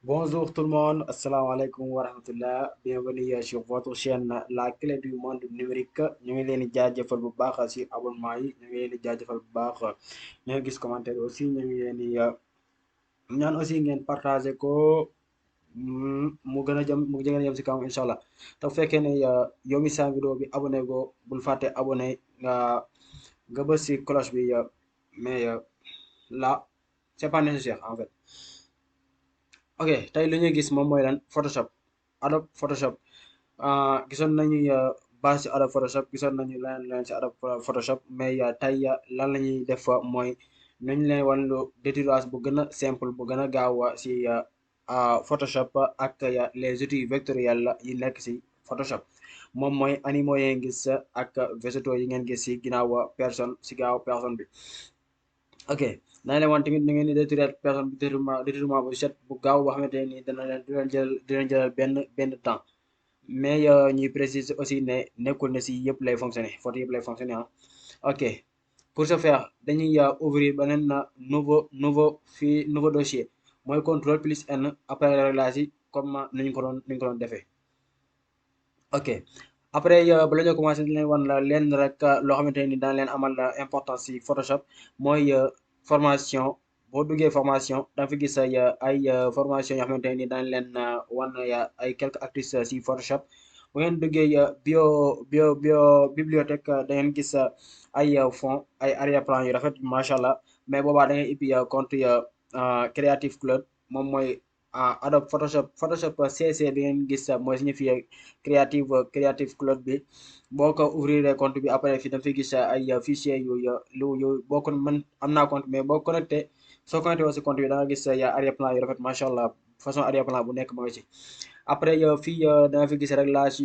Bonjour tout le monde, assalamu alaikum wa rahmatullah. Bienvenue sur votre chaîne La Clé du Monde Numérique. ñu ngi leen di jaajëfal bu baax si abonnement yi ñu ngi leen di jaajëfal bu baax ñu ngi gis commentaire aussi ñu ngi leen di ñaan aussi ngeen partagé ko mu gën a jëm mu gën a jëm si kaw incha allah te bu fekkee ne yow mi sa vidéo bi abonné go bul fàtte abonné nga bës si cloche bi mais là c'est pas nécessaire en fait. Ok, tey lu ñuy gis moom mooy lan Photoshop Adobe Photoshop gisoon nañu base ci Adobe Photoshop gisoon nañu leneen ci Adobe Photoshop mais tey lan la ñuy def mooy nañ leen wan lu détourage bu gën a simple bu gën a gaaw ci Photoshop ak les outils vectoriels yi nekk ci Photoshop moom mooy animaux yi ngeen gis ak végétaux yi ngeen gis ci ginnaaw personne ci gaaw personne bi. Ok naa leen wan tamit nu ngeen di détruire personne bi détournement bu set bu gaaw boo xamante ne nii dana leen di leen jëlal benn temps mais ñuy préciser aussi ne nekkul ne si yëpp lay fonctionner photo yëpp lay fonctionner ah. Ok pour ce faire dañuy ouvrir beneen nouveau dossier mooy contrôle plus N après réglage yi comme nu ñu ko doon defee. Ok après bala ñoo commencé di leen wan la leen rek loo xamante ne ni dana leen amal importance si Photoshop mooy formation boo duggee formation da nga fi gis ay formation yoo xamante ne ni dana leen wan ay quelques actrices si Photoshop bu ngeen duggee bibliothèque da ngeen gis ay fond ay arrière plan yu rafet macha allah mais boobaa da ngay ubbi compte Creative Cloud moom mooy Adobe Photoshop CC bi ngeen gis mooy signifié Creative Cloud bi boo ko ouvrir compte bi après fii da nga fi gis ay fichier yu boo ko man am naa compte mais boo connecté soo connecté aussi compte bi da nga gis ya arrière plan yu rafet macha allah façon arrière plan bu nekk moo ngi ci après fii da nga fi gis réglage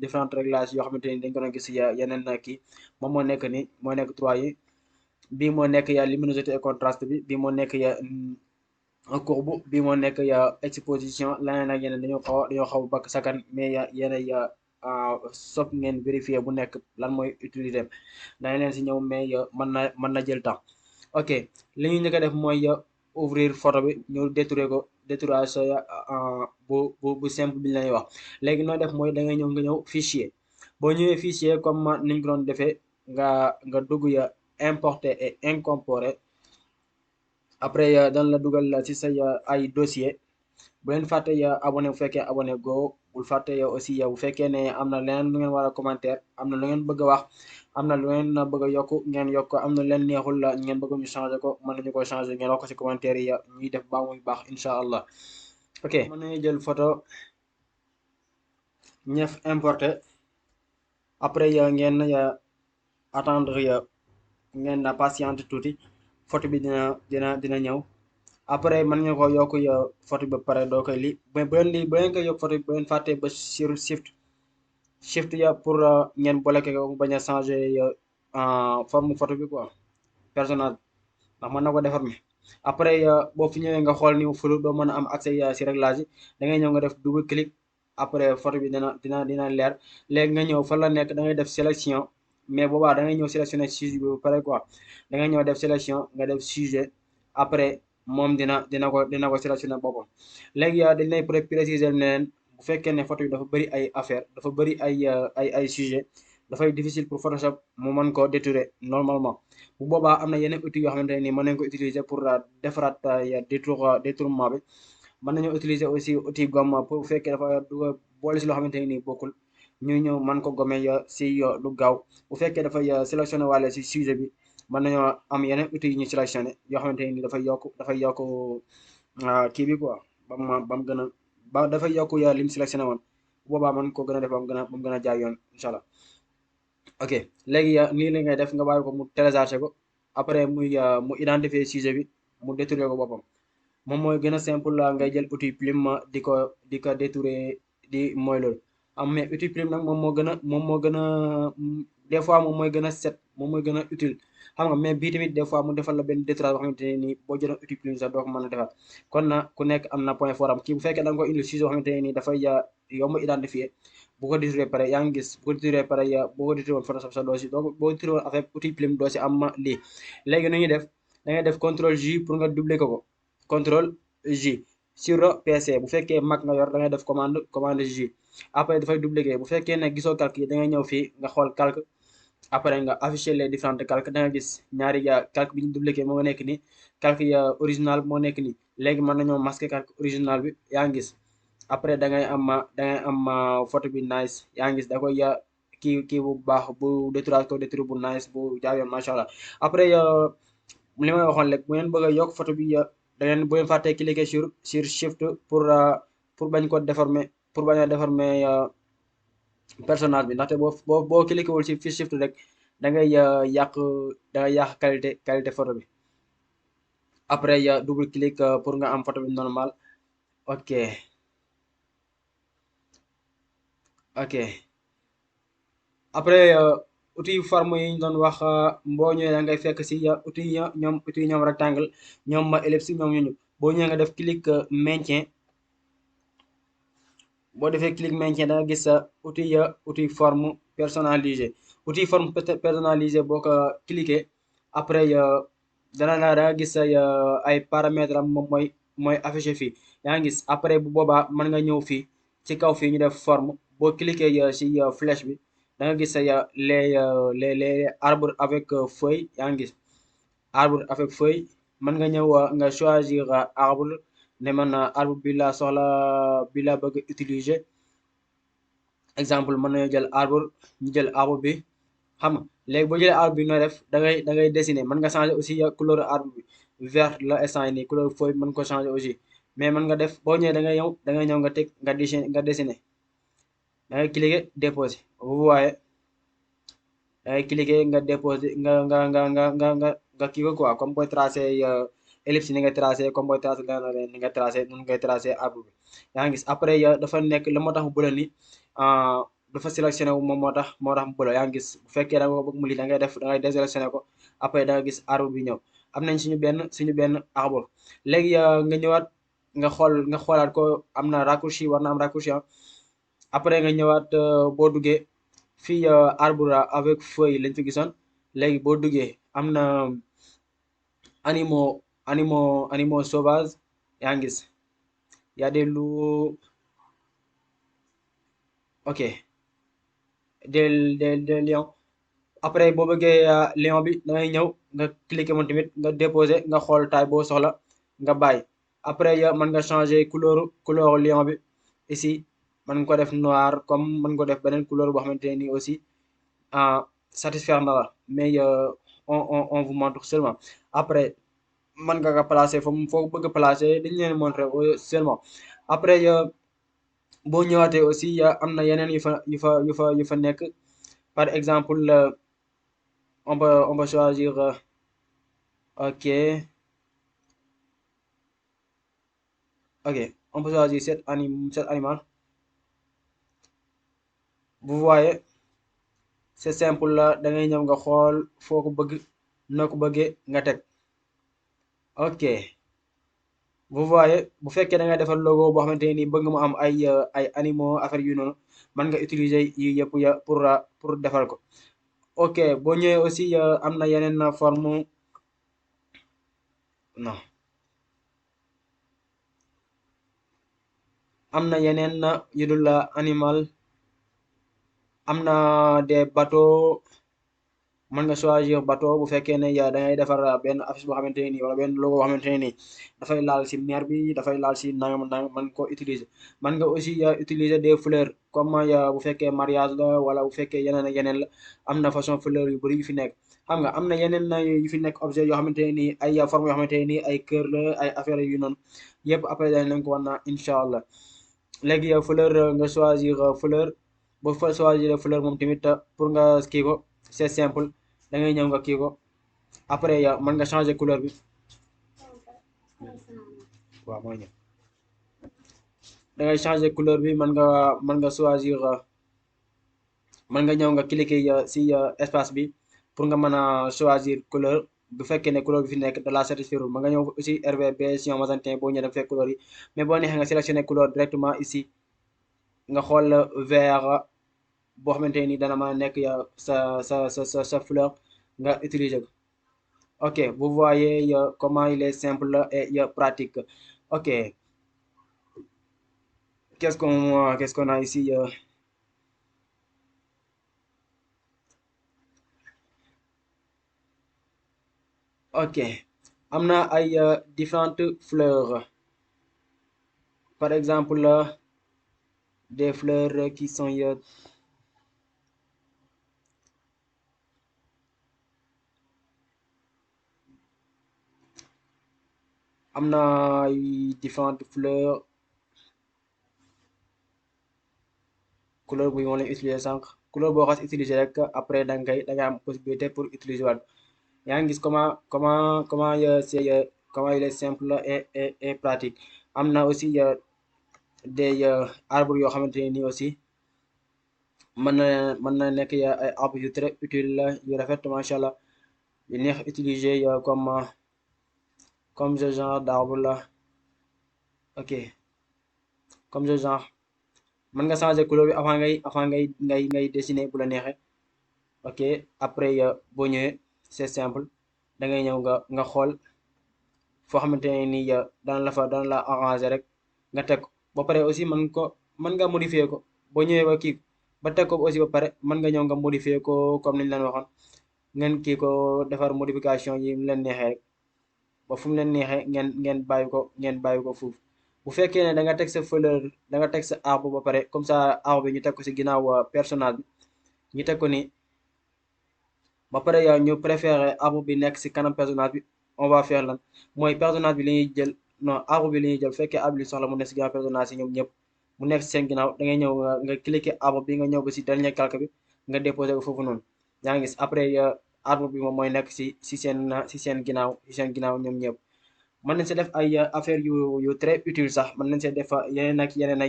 différentes réglages yoo xamante ni dañ ko doon gis yeneen kii moom moo nekk ni moo nekk 3 yi bii moo nekk luminosité et contraste bi bii moo nekk courbe bi moo nekk exposition leneen ak yeneen dañoo xaw bakk sakan mais yéen sopp ngeen vérifier bu nekk lan mooy utilité dañ leen si ñëw mais mën na jël temps. Ok li ñu njëkk a def mooy ouvrir photo bi ñu détourer ko détourage bu simple bi lañuy wax léegi noo def mooy da ngay ñëw fichier boo ñëwee fichier comme niñ ko doon defee nga dugg importer et incorporer après dan la dugal ci say ay dossier bu leen fàtte abonné bu fekkee abonné go bul fàtte aussi bu fekkee ne am na leneen lu ngeen war a commentaire am na lu ngeen bëgg a wax am na lu ngeen bëgg a yokk ngeen yokk am na leen neexul ngeen bëgg ñu changer ko mën nañu ko changer ngeen wax ko ci commentaire yi ñuy def baa muy baax incha allah. Ok mën nañu jël photo ñëf importé après ngeen attendre ngeen patiente tuuti photo bi dina ñëw. après mën nga ko yokk photo ba pare doo koy lii mais bu leen koy yokk photo bi bu leen fàtte ba sur shift pour ngeen bloqué ko bañ a changé forme photo bi quoi personnage ndax mën na ko déformer après boo fi ñëwee nga xool ni mu fulu doo mën a am accès si réglage yi da ngay ñëw nga def double clic après photo bi dina leer léegi nga ñëw fa la nekk da ngay def sélection mais boobaa da ngay ñëw sélectionner sujet bi ba pare quoi da ngay ñëw def sélection nga def sujet après moom dina ko sélectionner boppam léegi dañ lay préciser ne leen bu fekkee ne photo bi dafa bëri ay affaire dafa bëri ay sujet dafay difficile pour Photoshop mu mën ko détourer normalement bu boobaa am na yeneen outils yoo xamante ne nii mën nañ ko utiliser pour defaraat détournement bi mën nañoo utiliser aussi outil gomme pour bu fekkee dafa boole si loo xamante ne nii bokkul ñu ñëw mën ko gommer si lu gaaw bu fekkee dafay sélectionné wàlle si sujet bi mën nañoo am yeneen outils yu ñu sélectionné yoo xamante ne nii dafay yokk kii bi quoi ba mu gën a ba dafay yokk lim sélectionné woon bu boobaa mën ko gën a def ba mu gën a jaar yoon incha allah. ok léegi nii la ngay def nga bàyyi ko mu téléchargé ko après mu identifier sujet bi mu détourer ko boppam moom mooy gën a simple ngay jël outil plume di ko détourer di mooy loolu am mais outil plume nag moom moo gën a des fois moom mooy gën a set moom mooy gën a utile xam nga mais bii tamit des fois mu defal la benn détourage boo xamante ne nii boo jëloon outil plume sax doo ko mën a defal kon na ku nekk am na point fort am kii bu fekkee da nga ko indi sujet boo xamante ne nii dafay yomb identifier bu ko détouré pare yaa ngi gis bu ko détouré pare boo ko détouré woon Photoshop sa doo si boo détouré woon avec outil plume doo si am lii léegi nu ñuy def da ngay def contrôle J pour nga doubler ko contrôle J sur PC bu fekkee Mac nga yor da ngay def commande J après dafay dupliquer bu fekkee ne gisoo calque yi da ngay ñëw fii nga xool calque après nga afficher les différentes calques da nga gis ñaari calque bi ñu dupliqué moo nekk ni calque ya original moo nekk ni léegi mën nañoo masquer calque original bi yaa ngi gis après da ngay am photo bi nice yaa ngi gis da koy kii bu baax bu détourage ko détour bu nice bu jaar yoon macha allah après li may waxoon rek bu ngeen bëgg a yokk photo bi da ngeen bu ngeen fàttee cliquer sur shift pour bañ ko déformer pour bañ a déformer personnage bi ndaxte boo cliqué wul ci shift rek da ngay yàq da ngay yàq qualité photo bi après double clic pour nga am photo bi normal ok ok après outil forme yi ñu doon wax boo ñëwee da ngay fekk si outil ñoom rectangle ñoom ellipse ñoom ñooñu boo ñëwee nga def clic maintien boo defee clic maintien da nga gis outil forme personnalisé outil forme personnalisé boo ko cliqué après da nga gis ay paramètres am moom mooy affiché fii yaa ngi gis après bu boobaa mën nga ñëw fii ci kaw fii ñu def forme boo cliqué si flèche bi da nga gis les arbres avec feuille yaa ngi gis arbre avec feuille mën nga ñëw nga choisir arbre ne man arbre bi laa soxla bi laa bëgg utiliser exemple mën nañu jël arbre ñu jël arbre bi xam nga léegi boo jëlee arbre bi nooy def da ngay dessiner mën nga changer aussi couleur arbre bi vert la instant nii couleur feuille mën ko changer aussi mais mën nga def boo ñëwee da ngay ñëw nga teg nga dessiner da ngay cliquer déposer vous voyez da ngay cliquer nga déposer nga kii ko quoi comme booy tracé ellipse ni nga tracé comme booy tracé leneen ni nga tracé nun ngay tracé arbre bi yaa ngi gis après dafa nekk la moo tax mu bëla ni dafa sélectionné wu moom moo tax mu bëla yaa ngi gis bu fekkee da nga ko bëgg mu lii da ngay désélectionné ko après da nga gis arbre bi ñëw am nañ suñu benn arbre léegi nga ñëwaat nga xoolaat ko am na raccourci war na am raccourci après nga ñëwaat boo duggee fii arbre avec feuille lañ fi gisoon léegi boo duggee am na animaux sauvages yaa ngi gis y a des loups ok des lions après boo bëggee lion bi da ngay ñëw nga cliquer moom tamit nga déposer nga xool taille boo soxla nga bàyyi après mën nga changer couleur lion bi ici mën nga ko def noir comme mën nga ko def beneen couleur boo xamante ne nii aussi satisfaire na la mais on vous montre seulement après mën nga ko placer foo bëgg a placer dañu leen montrer seulement après boo ñëwaatee aussi am na yeneen yu fa nekk par exemple on peut choisir ok on peut choisir cet animal vous voyez c'est simple la da ngay ñëw nga xool foo ko bëgg noo ko bëggee nga teg ok vous voyez bu fekkee da ngay defar logo boo xamante ne nii bëgg mu am ay animaux affaire yu noonu mën nga utiliser yi yëpp pour defal ko ok boo ñëwee aussi am na yeneen forme non am na yeneen yu dul animal am na des bateaux mën nga choisir bateau bu fekkee ne da ngay defar benn affiche boo xamante ne nii wala benn logo boo xamante ne nii dafay laal si mer bi dafay laal si nangam mën ko utiliser mën nga aussi utiliser des fleurs comme bu fekkee mariage la wala bu fekkee yeneen ak yeneen la am na façon fleur yu bëri yu fi nekk xam nga am na yeneen yu fi nekk objet yoo xamante ne nii ay forme yoo xamante ne nii ay cœur la ay affaire yu noonu yëpp après dañ leen ko wan naa incha allah léegi fleur nga choisir fleur boo fa choisir fleur moom tamit pour nga kii ko c'est simple da ngay ñëw nga kii ko après mën nga changer couleur bi waaw mooy ñëw da ngay changer couleur bi mën nga choisir mën nga ñëw nga cliquer si espace bi pour nga mën a choisir couleur bu fekkee ne couleur bi fi nekk de la satisfaire mën nga ñëw aussi RGB sion magentin boo ñëwee da fekk couleur yi mais boo neexee nga sélectionner couleur directement ici nga xool vert boo xamante ni dana mën a nekk sa fleur nga utiliser ko ok vous voyez comment il est simple et pratique ok qu'est-ce qu'on a ici ok am na ay différentes fleurs par exemple des fleurs qui sont am na ay différentes fleurs couleur bu moom lañ utiliser sànq couleur boo xas utiliser rek après da nga am possibilité pour utiliser waat yaa ngi gis comment comment il est simple et pratique am na aussi des arbres yoo xamante ne nii aussi mën na nekk ay arbres yu très utile la yu rafet macha allah yu neex utiliser comme ce genre d'arbre là ok comme ce genre mën nga changer couleur bi avant ngay dessiner bu la neexee ok après boo ñëwee c'est simple da ngay ñëw nga xool foo xamante ne nii dana la arranger rek nga teg ko ba pare aussi mën nga modifier ko boo ñëwee ba kii ba teg ko aussi ba pare mën nga ñëw nga modifier ko comme niñ leen waxoon ngeen kii ko defar modification yi mu leen neexee rek ba fu mu leen neexee ngeen bàyyi ko foofu bu fekkee ne da nga teg sa fleur da nga teg sa arbre ba pare comme ça arbre bi ñu teg ko si ginnaaw personnage bi ñu teg ko ni ba pare yow ñu préféré arbre bi nekk si kanam personnage bi on va faire lan mooy personnage bi la ñuy jël non arbre bi la ñuy jël bu fekkee arbre bi soxla mu nekk si ginnaaw personnage yi ñoom ñëpp mu nekk si seen ginnaaw da ngay ñëw nga cliquer arbre bi nga ñëw ba si dernier calque bi nga déposé ko foofu noonu yaa ngi gis après arbre bi moom mooy nekk si seen ginnaaw ñoom ñëpp mën nañ see def ay affaire yu très utile sax mën nañ see def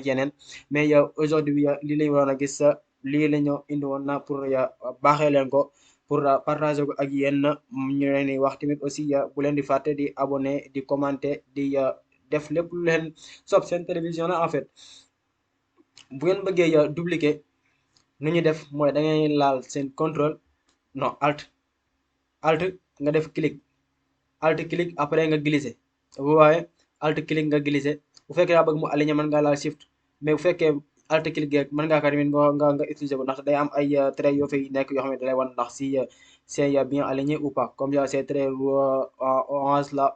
yeneen mais aujourd'hui lii lañ waroon a gis lii la ñu indi woon na pour baaxee leen ko pour partager ko ak yéen ñu leen di wax tamit aussi bu leen di fàtte di abonné di commenter di def lépp lu leen sob seen télévision la en fait bu ngeen bëggee dupliquer nu ñu def mooy da ngay laal seen contrôle non alt nga def clic après nga glisser bu waaye alt clic nga glisser bu fekkee daa bëgg mu aligné mën ngaa laal shift mais bu fekkee alt clic geeg mën ngaa ko tamit nga utiliser ko ndax day am ay traits yoo fay nekk yoo xam ne dalay wan ndax si c'est bien aligné ou pas comme ça c'est très orange là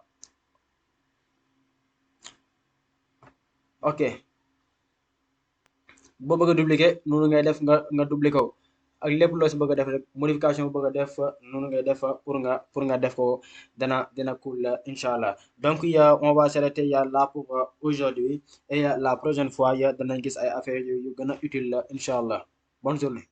ok boo bëgg a dupliquer noonu ngay def nga dupliquer ko ak lépp loo si bëgg a def rek modification bu bëgg a def noonu ngay def pour nga def ko dina cool incha allah donc on va s'arrêter là pour aujourd'hui et la prochaine fois danañ gis ay affaires yu gën a utile incha allah bonne journée